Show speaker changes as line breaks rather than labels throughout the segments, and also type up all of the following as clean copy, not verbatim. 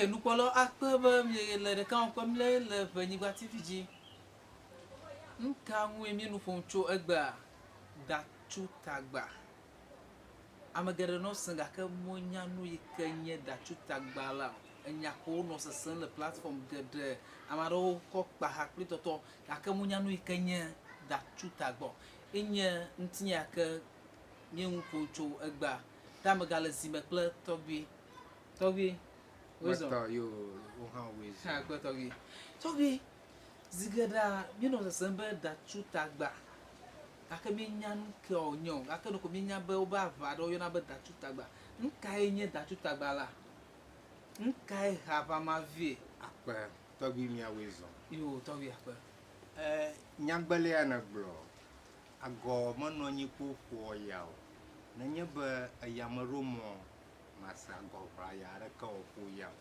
nukpɔlawo akpe be miele ɖeka wɔm kpem le le Ʋenyigba TV dzi. Nu ka ŋue míenu ƒom tso egbea? Datsutagba. Ame geɖe nɔ sem gake menya nu yi ke nye datsutagba la o. Enya ko wonɔ sesem le platform geɖe. Ame aɖewo kɔ kpa ha kple tɔtɔ gake menya nu yi ke nye datsutagba o. Enye ŋutinya yi ke míenu ƒom tso egbea. Ta megale zime kple tɔgbui. Tɔgbui, wozɔ.
Metɔ yo wo hã woe zɔ.
Hã kple tɔgbui. Tɔgbui, zi geɖea míenɔ sesem be datsutagba gake míenya nu ke wònye o. Gake ɖeko míenya be wobe aʋa aɖe woyɔna be datsutagba. Nu kae nye datsutagba la? Nu kae he aʋa ma vɛ?
Akpe, tɔgbui míawoe zɔ.
Yo, tɔgbui akpe.
E, nyagbelia nègblɔ, agɔ menɔ anyi kpo ƒoa ya o. Nenye be eya meɖo mɔ mase agɔ ʋlaya aɖeke o ƒo ya o.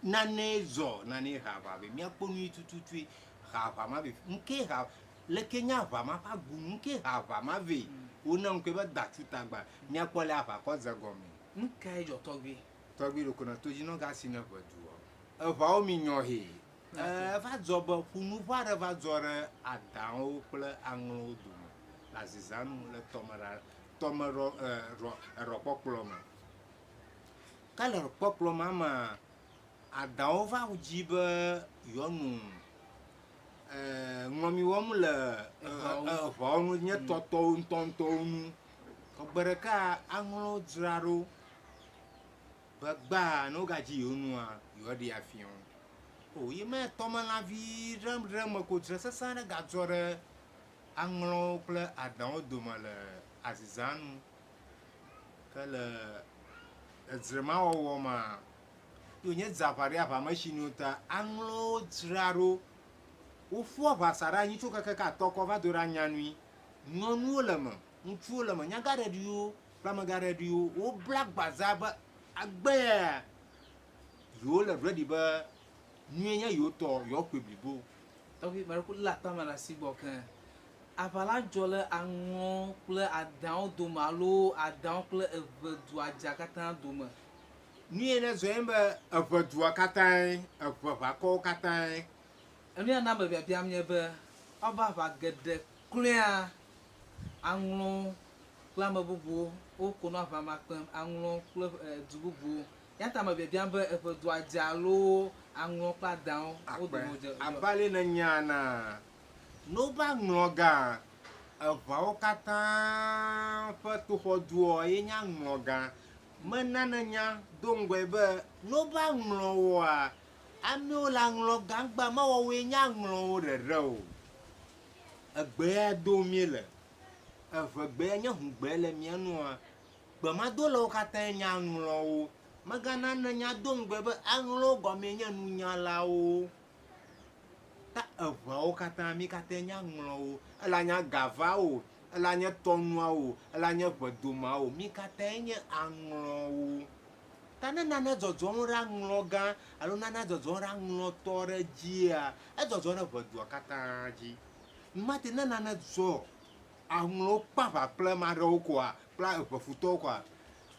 Nanee zɔ, nanee he aʋa vɛ. Míakpɔ nu yi tututue he aʋa ma vɛ. Ŋkee he, leke nye aʋa ma ƒe agunu, ŋkee he aʋa ma vɛ. Wona ŋkɔe be Datsutagba. Míakpɔ ale aʋa kɔ dze gɔmee.
Nu kae dzɔ tɔgbui?
Tɔgbui ɖeko nɔ to dzi nɔ gasi ne ʋe duɔ. Eʋawo mi nyɔ hee. Eva dzɔ be ƒunuʋa aɖe va dzɔ ɖe adãwo kple aŋlɔwo dome le azizanu le tɔmeɖa tɔme ɖɔ e ɖɔ eɖɔkpɔkplɔ me. Ke le ɖɔkpɔkplɔ ma mea, adãwo va dzi be yewoanɔ e ŋlɔmi wɔm le eʋawo ŋu nye tɔtɔwo ŋutɔŋutɔwo ŋu. Gbe ɖeka aŋlɔwo dzra ɖo be gbaa ne wogadzi yewo nua, yewoaɖee afia wo. O ye ma tɔmelãvi ɖe ɖe eme ko dzre sesẽ aɖe gadzɔ ɖe aŋlɔwo kple adãwo dome le azizã nu. Ke le edzre ma wɔwɔ mea, ye wònye dze aʋa ɖe aʋa me tsi nu ta, aŋlɔwo dzra ɖo. Woƒu aʋa sa ɖe anyi tso kekeke atɔkɔ va do ɖe anyanui. Nyɔnuwo le eme, ŋutsuwo le eme, nyagãɖeɖiwo kple amegãɖeɖiwo. Wobla gbaza be agbea yewole ready be nue nye yewo tɔ, yewoaƒoe blibo.
Tɔgbi, meɖe kuku lé akpa me le asi gbɔ ke. Aʋa la dzɔ le aŋlɔ kple adãwo dome alo adãwo kple eʋe dua dza katã dome.
Nue ne zɔe be eʋe dua katãe, eʋe ʋakɔwo katãe.
Enu ya na me biabiam nye be, wobe aʋa geɖe kloea aŋlɔ kple ame bubuwo woko nɔ aʋa ma kpem, aŋlɔ kple du bubuwo. Eya ta me biabiam be eƒe dua dze alo aŋlɔ kple adãwo wo
Akpe.
dome wodze.
Abe ale nènya na, ne wova ŋlɔ gã, eʋawo katã ƒe toxɔdua ye nye aŋlɔ gã. Mena nènya do ŋgɔe be ne wova ŋlɔ woa, amewo le aŋlɔ gã gbea mewɔ woe nye aŋlɔwo ɖeɖe o. Egbea dom míele. Evegbea nye hũgbee le mía nua. Gbemadolawo katãe nye aŋlɔwo. Mègana nènya do ŋugbe be aŋlɔwo gɔmee nye nunyalawo. Ta eŋeawo katã, mí katãe nye aŋlɔwo. Ele anye agava o, ele anye tɔnua o, ele anye ʋedomea o, mí katãe nye aŋlɔwo. Ta ne nane dzɔdzɔm ɖe aŋlɔ gã alo nane dzɔdzɔm ɖe aŋlɔtɔ aɖe dzia, edzɔdzɔm ɖe ʋedua katã dzi. Mate ne nane dzɔ Aŋlɔwo kpe aʋa kple ame aɖewo koa, kple eʋe futɔwo koa,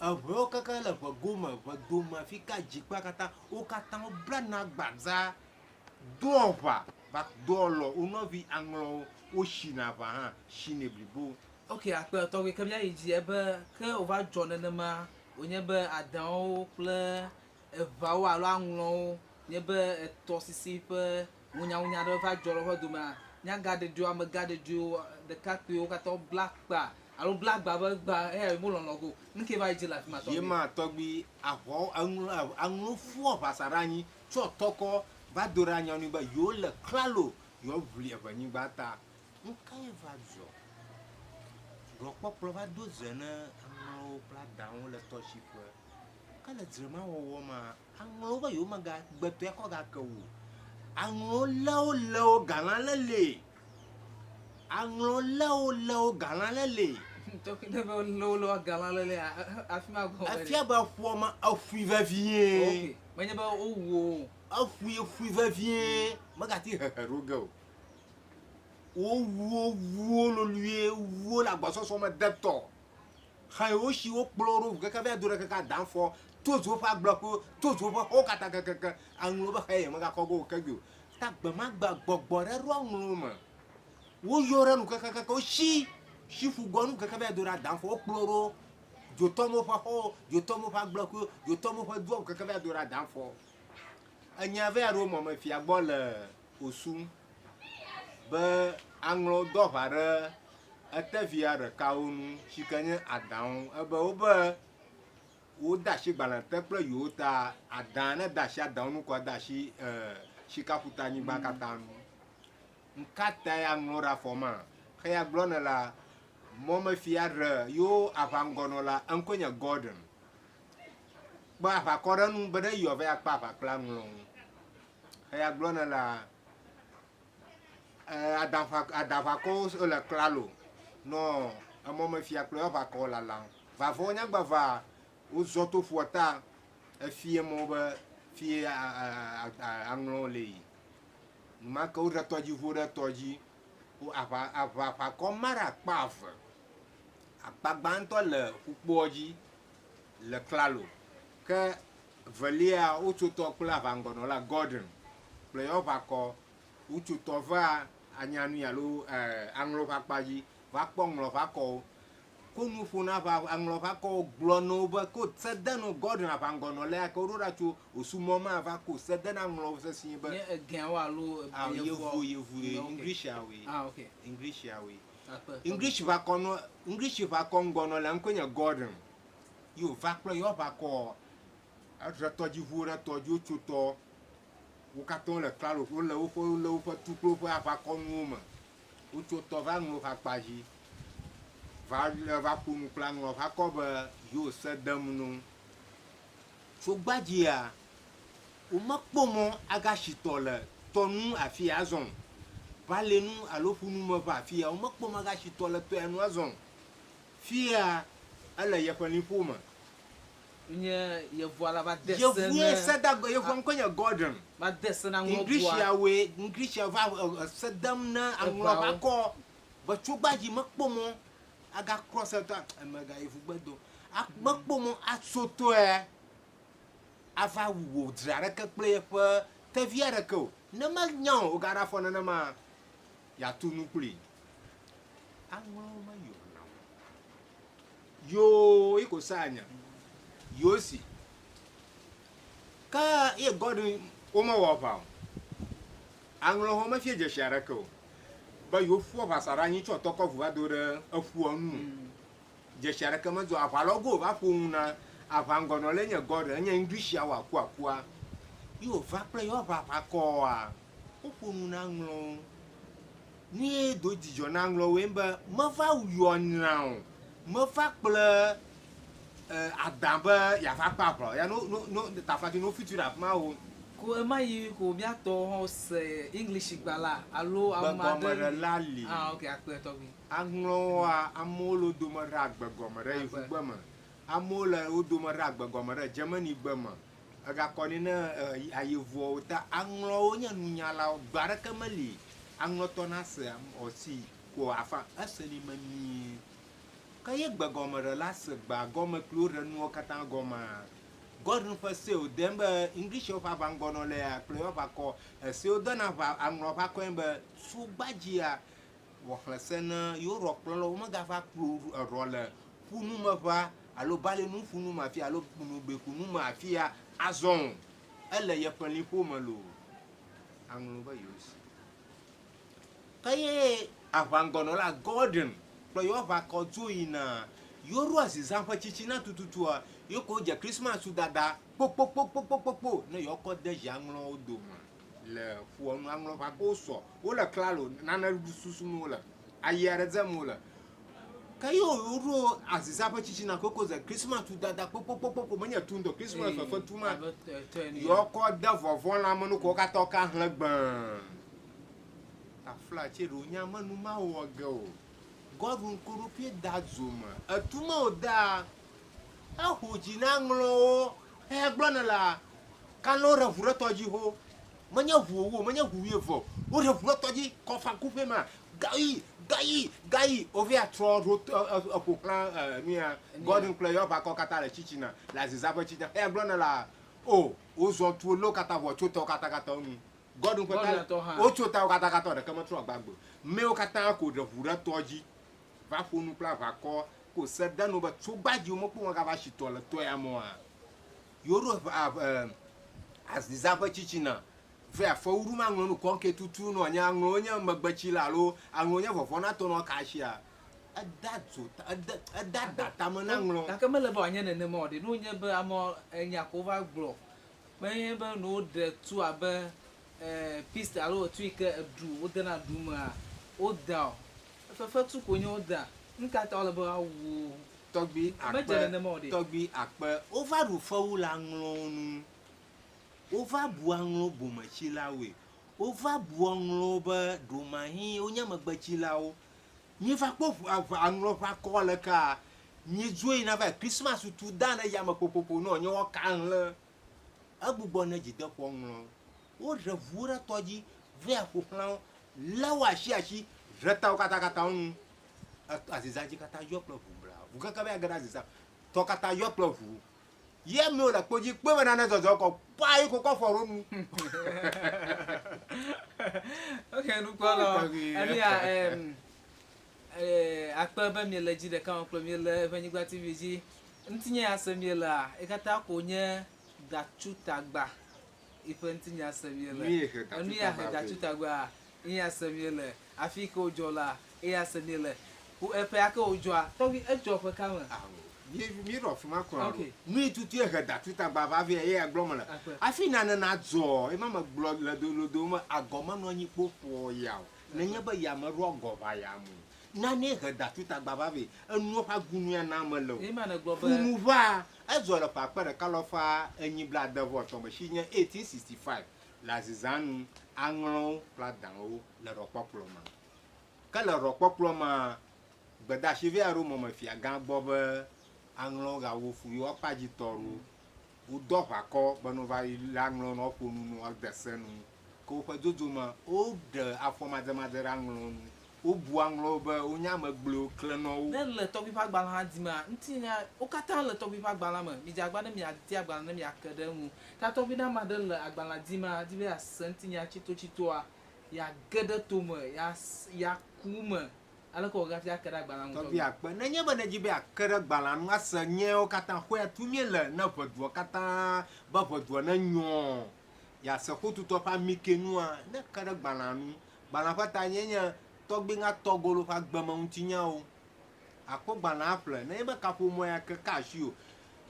eʋewo keke le ʋe gome, ʋe dome, afika dzikpea katã, wo katã woblana gbadza, doa ʋa va doa lɔ wo nɔvi aŋlɔwo, wosina aʋa hã, sinɛ blibo.
Ok, akpe tɔgbi ke míayi dzi ebe ke wòva dzɔ nenema wònye be adãwo kple eʋawo alo aŋlɔwo nye be etɔsisi ƒe Ŋunyaŋunya aɖe va dzɔ le woƒe domea, nyagaɖeɖiwo, amegãɖeɖiwo, ɖekakpuiwo katã wobla akpa alo bla agba be egbea eya yewo melɔlɔ̃ ge o. Nu kae va yi dzi le afi ma tɔgbi?
Ye ma tɔgbi aʋawo eŋlɔ aŋlɔ ƒu aʋasa ɖe anyi tsɔ tɔkɔ va do ɖe anyɔnui be yewo le klalo yewoaʋli eʋenyigba ta. Nukae va dzɔ? Ɖɔkpɔkplɔ va do dze ne aŋlɔwo kple adaŋwo le tɔsiƒe. Ke le dzre ma wɔwɔ mea, Aŋlɔwo be yewomegagbe tɔe kɔ gake o. Aŋlɔwo lé wo lé wo galã lélee. Aŋlɔwo lé wo lé wo galã lélee.
Tɔkui ne be lé wo lé wo galã lélea, afi ma gɔme ɖe?
Efia be ƒua me eƒui vevie.
Ok, menye be wowu wo o.
Eƒui eƒui vevie, megate hehe ɖo ge o. Wowu wo wu wo loloe, wu wo le agbɔsɔsɔ me de tɔ. Xɛ wo si wokplɔ wo ɖo ʋu keke va do ɖe keke adãfɔ. To dzo ƒe agblɔƒewo, to dzo ƒe xɔwo katã kekeake. Aŋlɔwo be xeya megakɔ go ke gbe o. Ta gbe ma gbea gbɔgbɔ ɖe ɖo aŋlɔwo me. Woyɔ ɖe nu kekeake, wosi si ƒu gɔ nu keke va yi do ɖe adãfɔ, wokplɔ ɖo dzotɔmewo ƒe xɔwo, dzotɔmewo ƒe agblɔƒewo, dzotɔmewo ƒe duawo keke va yi do ɖe adãfɔ. Enya va yi ɖo mɔmefia gbɔ le Osun be aŋlɔwo do aʋa ɖe etevia ɖekawo nu si ke nye adãwo. Ebe wobe Wode asi gbalẽ te kple yewo ta adã ne de asi adãwo nu kɔ de asi sikaƒutanyigba katã nu. Ŋka tae aŋlɔ ɖe afɔ ma? Xeya gblɔ ne la, mɔmefia ɖe yewo aʋaŋgɔnɔla eŋkɔe nye Gordon. Kpe aʋakɔ ɖe nu be ɖe yewoava ya kpe aʋa kple aŋlɔwo. Xeya gblɔ ne la, Adaʋakɔwo le klalo nɔ emɔmefia kple eƒe aʋakɔwo lalam. Vavɔwo nyagba va wozɔ to ƒua ta efie mɔ be fie aŋlɔwo le yi. Numake woɖe tɔdziʋuwo ɖe tɔ dzi. Wo aʋa aʋakɔ ma ɖe akpa eve. Akpa gbãtɔ le ƒukpoa dzi le klalo ke Velia, wotso tɔ kple aʋaŋgɔnɔla Gordon kple yewo ʋakɔ. Wotso tɔ va anyanui alo aŋlɔ ƒe akpa dzi va kpɔ ŋlɔ ʋakɔwo. Ko nu ƒo na aʋa aŋlɔ ʋakɔwo gblɔ na wo be ko se de no Gordon aʋaŋgɔnɔla ya ke woɖo ɖa tso osumɔ ma va ko se de na ŋlɔwo sesĩe be.
Nye egɛawo alo
Ah,
yevuawo?
yevu, yevu,
Ok.
Englishawɔe.
Ah, ok.
Englishawɔe.
Akpe.
English ʋakɔ nɔ, English ʋakɔ ŋgɔnɔla ŋkɔe nye Gordon. Yi wòva kple yewo aʋakɔ, eɖe tɔdziʋuwo ɖe tɔ dzi, wotso tɔ, wo katã wole klalo, wole woƒe, wole woƒe tu kple woƒe aʋakɔnuwo me. Wotso tɔ va aŋlɔ ƒe akpa dzi va va ƒo nu kple aŋlɔ ƒe akɔ be yewo se dem no. Tso gbadzia, womekpɔ mɔ agasi tɔ le tɔ nu afia azɔ o. Balinu alo ƒunu me ƒe afia, womekpɔ mɔ agasi tɔ le tɔa nu azɔ o. Fia ele yeƒe liƒo me.
Nye yevua la va de se
Yevue
ne.
se da yevua ŋkɔe nye Gordon.
Va de se na ŋlɔbua.
Englishia-woe, Englishia va se dem ne aŋlɔʋakɔ be tso gbadzi mekpɔ mɔ aga cross etɔa, emega yevugbe do. Mekpɔ mɔ atso tɔe ava wu wò dzre aɖeke kple yeƒe tevi aɖeke o. Ne menya o, wogaɖe afɔ nenema, yeatu nu kplii. Aŋlɔwo meyɔna o. Yoo yi ko sa nya. Yoo si. Ke ye God womewɔ aʋa o. Aŋlɔwo hã womefia dzesi aɖeke o. Be yewoƒu aʋasa ɖe anyi tsɔ tɔkɔ ʋu va do ɖe eƒua nu o. Dzesi aɖeke medzɔ o. Aʋalɔgo va ƒo nu na aʋaŋgɔnɔlae nye God, enye Englishia wɔ akuakua. Ye wòva kple yewo aʋaʋakɔa, woƒo nu na aŋlɔwo. Nue do dzidzɔ na ŋlɔwoe be meva yɔ nyra o, meva kple adã be yeava kpe aʋa o. Ya no no no taflatse no future ɖe afi ma o.
Ko ema yi ko mía tɔwo hã wose English gba la alo ame aɖe.
Gbegɔmeɖela li.
Ah ok akpe tɔgbi.
Aŋlɔwoa, amewo le wo dome ɖe agbe gɔme ɖe yevugbe me. Amewo le wo dome ɖe agbe gɔme ɖe Germany gbe me. Egakɔ nɛ ne ayevuawo ta. Aŋlɔwo nye nunyalawo. Gbe aɖeke meli aŋlɔtɔ nase ɔsi ko afa ese nɛ memie. Ke ye gbegɔmeɖela se gbea gɔme kple woɖe nuwo katã gɔmea, Gordon ƒe see wòde be Englishwo ƒe aʋaŋgɔnɔlea kple yewo aʋakɔ esee wode na aʋa aŋlɔ ƒe akɔe be sogbadzia wòxlẽ se ne yewo ɖɔkplɔlawo womegava klo eɖɔ le ƒunumeʋa alo balinuƒunume afia alo nugbeƒunume afia azɔ o. Ele yeƒe liƒo me loo. Aŋlɔ be yewo si. Ke ye aʋaŋgɔnɔla Gordon kple yewo aʋakɔ dzo yina. Yewo ɖo azizã ƒe tsitsina tututua, yewo ko dze Kristmas dada kpokpokpokpokpokpo ne yewoakɔ de zi aŋlɔwo dome le ƒua nu. Aŋlɔ ʋakɔwo sɔ, wole klalo, nane susum wole, ayi aɖe dzem wole. Ke ye woɖo azizã ƒe tsitsina koko ze Kristmas dada kpokpokpokpo, menye tu ŋutɔ, Kristmas fefe tu ma. Yewoakɔ de vɔvɔ̃ lãme nu ko wo katã woka hlẽ gbẽe. Taflatse ɖe wonya me nu ma wɔ ge o. Godwin koɖoƒee da dzo me. Etu me wòdea, eho dzi na ŋlɔwo. Eya gblɔ ne la, kalẽwo ɖe ʋu ɖe tɔ dzi ho. Menye ʋu ewo o, menye ʋu wuieve o. Woɖe ʋu ɖe tɔ dzi kɔ fa kuƒe ma. Gayi gayi gayi wovea trɔ ɖo eƒo xlã nuya Gordon kple yewo aʋakɔ katã le tsitsina le aziza ƒe tsitsina. Eya gblɔ ne la o wozɔ tu wo katã vɔ tso tɔwo katã katã nu. Gordon ƒe ta wotso tawo katã katã ɖeke metrɔ agbagbe. Mewo katã ko ɖe ʋu ɖe tɔ dzi va ƒo nu kple aʋakɔ ko se de nu be tso gbadzi womekpɔ wɔgava si tɔ le tɔ ya mɔa. Yewo ɖo aziza ƒe tsitsina ve afɔwuɖu ma ŋlɔ nu kɔŋke tutu nɔ nye aŋlɔwo nye megbetsila alo aŋlɔwo nye vɔvɔnatɔ nɔ kasia eda dzo eda da tame na ŋlɔ.
Gake mele be wòanye nenema o ɖe. Ne wonye be amewo enya ko wova gblɔ menye be ne woɖe tu abe pistol alo etu yi ke eɖu wodena ɖu mea woda o. Fefe tu ko nye woda. Nu ka ta wole be woawu
Tɔgbi akpe tɔgbi akpe wova ɖu fewu le aŋlɔwo nu. Wova bu aŋlɔwo bometsilawoe. Wova bu aŋlɔwo be ɖomahi wonye megbetsilawo. Míeva kpɔ aŋlɔ ƒe akɔ le ka míedzo yina va Christmas tu da ɖe yame kpokpokpo ne wònye woaka hlẽ. Egbugbɔ ne dzideƒo ŋlɔ. Woɖe ʋuwo ɖe tɔ dzi vɛ ƒo xlã wo lé wo asi asi ɖe tawo katã katã wo nu. Aziza dzi katã yɔ kple ʋu bla. Ʋu keke be age ɖe aziza. Tɔ katã yɔ kple ʋu. Ye amewo le kpo dzi kpe be nane dzɔdzɔ kɔ pa yi ko kɔ fɔ ɖo nu.
Ok, nukpɔlɔ. Enia akpe be miele dzi ɖeka me kple miele Eʋenyigba TV dzi. Ŋutinya ya se mielea, yi katã ko nye Datsutagba yiƒe ŋutinya se miele. Enu ya he Datsutagba eya se miele. Afi yi ke wodzɔ la, eya se miele. Eƒe ya ke wodzɔa, tɔgbi edzɔ ƒe ka me?
Mi ɖɔ fi ma kura o. Nu yi tutu he Datsutagba va vɛ eya gblɔ me le. Afi nane na dzɔ, ema me gblɔ le dodo me agɔ menɔ anyi kpo ƒoa ya o. Nenye be ya me ɖo agɔ va ya me. Nane he Datsutagba va vɛ enuwo ƒe agunu ya na me le o. Ƒunu va edzɔ le ƒe akpe ɖeka lɔfa enyi blaade vɔ etɔ̃ me si nye 1865 le azizanu aŋlɔwo kple adaŋwo le ɖɔkpɔkplɔ me. Ke le ɖɔkpɔkplɔ me gbedeasi vi aɖewo mɔ me fia gã gbɔ be aŋlɔwo gawo fu yewo akpa dzi tɔ ɖo. Wodɔ ʋakɔ be no va le aŋlɔwo nɔ ƒo nu nɔ de se nu. Ke woƒe dzodzo me woɖe afɔ madzemadze ɖe aŋlɔwo nu. Wobu aŋlɔwo be wonye ame gblɔewo klenɔwo.
Ne le tɔgbi ƒe agbalẽ hã dimea, ŋutinya wo katã le tɔgbi ƒe agbalẽ me. Midze agba ne miadi agbalẽ ne miake ɖe eŋu. Ta tɔgbi ne ame aɖe le agbalẽa dimea, di be yease ŋutinya tsitotsitoa, yeage ɖe tome, yeaku me. Aleke wòge hafi ake ɖe agbalẽa ŋu?
Tɔgbi akpe. Nenye be nedzi be yeake ɖe agbalẽa ŋu ase nyawo katã, xɔe tu míele ne ʋedua katã be ʋedua nenyɔ, yease xotutɔ ƒe amikenua, ne ke ɖe gbalẽa ŋu. Gbalẽa ƒe ta nye nye tɔgbi ŋa tɔgolo ƒe agbeme ŋutinyawo. Akpɔ gbalẽa ƒle. Nenye be kaƒomɔ ya ke ka asi o.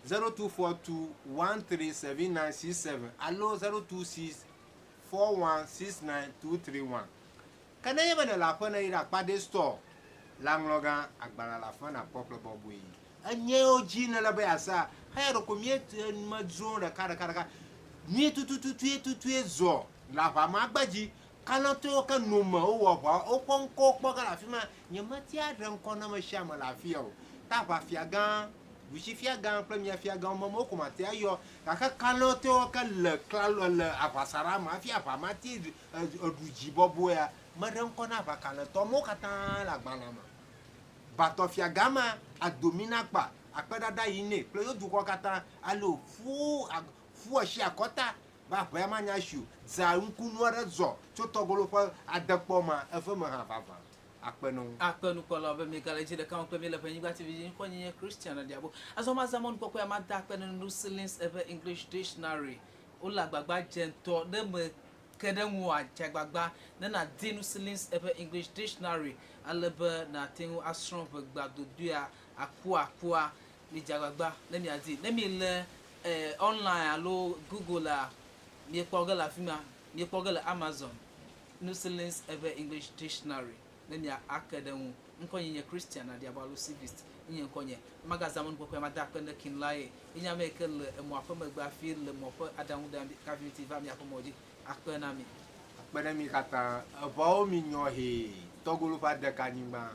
0242137967 alo 0264169231. Ke nenye be nele aƒe ne yi ɖe akpa store le aŋlɔ gã agbalẽ le afi ma nakpɔ ƒle bɔbɔe. Enyewo dzi nele be yeasa heya ɖeko mie medzro ɖeka ɖeka ɖeka. Mie tutututue tutue zɔ le aʋa ma gbe dzi. Kalẽtɔwo ke nome wowɔ aʋa woƒe ŋkɔwo kpɔ ge le afi ma. Nyemetia ɖe ŋkɔ na ame sia ame le afia o. Ta aʋafia gã, ɖusifia gã kple miafia gã wo ko mate ayɔ. Gake kalẽtɔwo ke le klalo le aʋasaɖa me hafi aʋa ma te eɖu dzi bɔbɔea meɖe ŋkɔ na aʋakalẽtɔ amewo katã le agbalẽ me. Batɔfia gã ma adominakpa akpedada yi nɛ kple yewo dukɔ katã alo ƒu asi akɔta be aʋa ma nya si o. Za ŋkunu aɖe zɔ tso tɔgolo ƒe adekpɔ ma eve me hã vavã. Akpe na wo.
Akpe nukpɔlawo be miegale dzi ɖeka me kple mi le Ʋenyigba TV dzi. Ŋkɔ nye nye Christian Adiabo. Azɔ mazã mɔnukpɔkpɔ ya mada akpe na Nusilins eƒe English Dictionary. Wole agbagba dze ŋutɔ ne me ke ɖe ŋu adze agbagba ne nàdi Nusilins eƒe English Dictionary ale be nàte ŋu asrɔ̃ ʋegba dodoea akuakua. Midze agbagba ne miadi. Ne miele online alo Google a, miekpɔ ge le afi ma. Miekpɔ ge le Amazon. Nusilins eƒe English Dictionary ne mia ake ɖe ŋu. Ŋkɔ nye nye Christian Adiabo alo Civist nye ŋkɔ nye. Magazã mɔnukpɔkpɔe mada akpe ne Kinlaye. Nye ame yi ke le emɔa ƒe megbe hafi le mɔ ƒe aɖaŋu ɖem hafi ti va miaƒe mɔ dzi. Akpe na mi.
Akpe ɖe mi katã. Eʋawo mi nyɔ hee. Tɔgolo ƒe adeka anyigba.